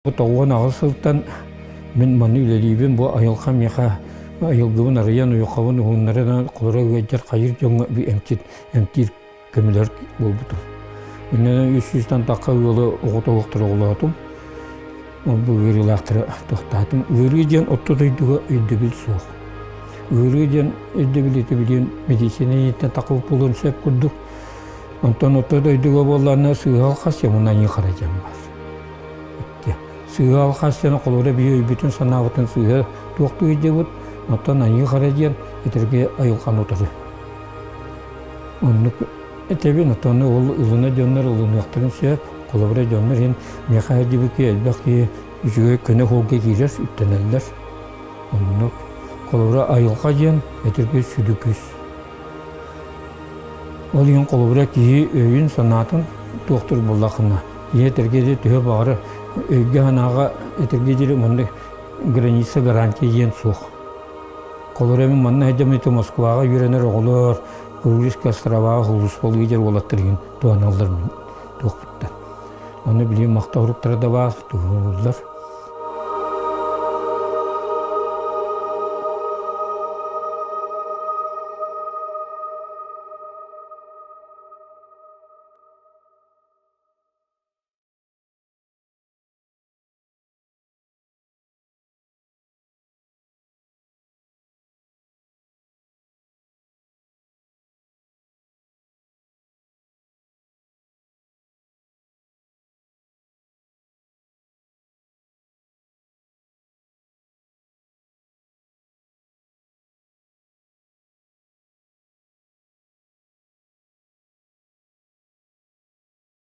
Бу 98 сылтан мин манна үлэлиибин, бу айылҕа миэхэ айылгыбын арыйан, уйулҕабын уһуннаран холоро ыалдьар хайыр дьоҥҥо эмчит эмтиир көмөлөр буолбутум. Иннинэ 300-тан тахха ыалы оҕото оһохтору оҕолоотум. Ол бу ыарыылаахтары тохтоотум. Ыарыы диэн орто дойдуга өйдөбүл суох. Ыарыы диэн өйдөбүл ити билигин медицина иһиттэн такыл буолуон сөп курдук. Онтон орто дойдуга буоллаҕына сыыһа-алҕас уонна аньыы-хара диэн баар. Сыыһа-алҕас диэн холобура биһи өйбүтүн-санаабытын сыыһа туохтуу сылдьабыт, оттон аньыы-хара диэн этэргэ айылҕаны утары. Оннук этэбин, оттон ол ылына дьоннор ылыныахтарын сөп. Холобура дьоннор иһин миэхэ сылдьыбыт киһи элбэх киһи үчүгэй көнө суолга киирэр, үктэнэллэр. Оннук. Холобура айылҕа диэн этэргэ сүдү күүс. Ол иһин холобура киһи өйүн-санаатын туохтуур буоллаххына, киһи этэргэ диэри төһө баҕарар өйгө-санааҕа этэргэ диэри маннык граница гарантия диэн суох. Холобура мин манна сылдьаммын ити Москваҕа үөрэнэр оҕолор Курильскай островаҕа сулууспалыы дьэр уолаттар иһин туһаналлар мин туохпуттан. Ону билигин махтал уруктара да баар, туһуллар.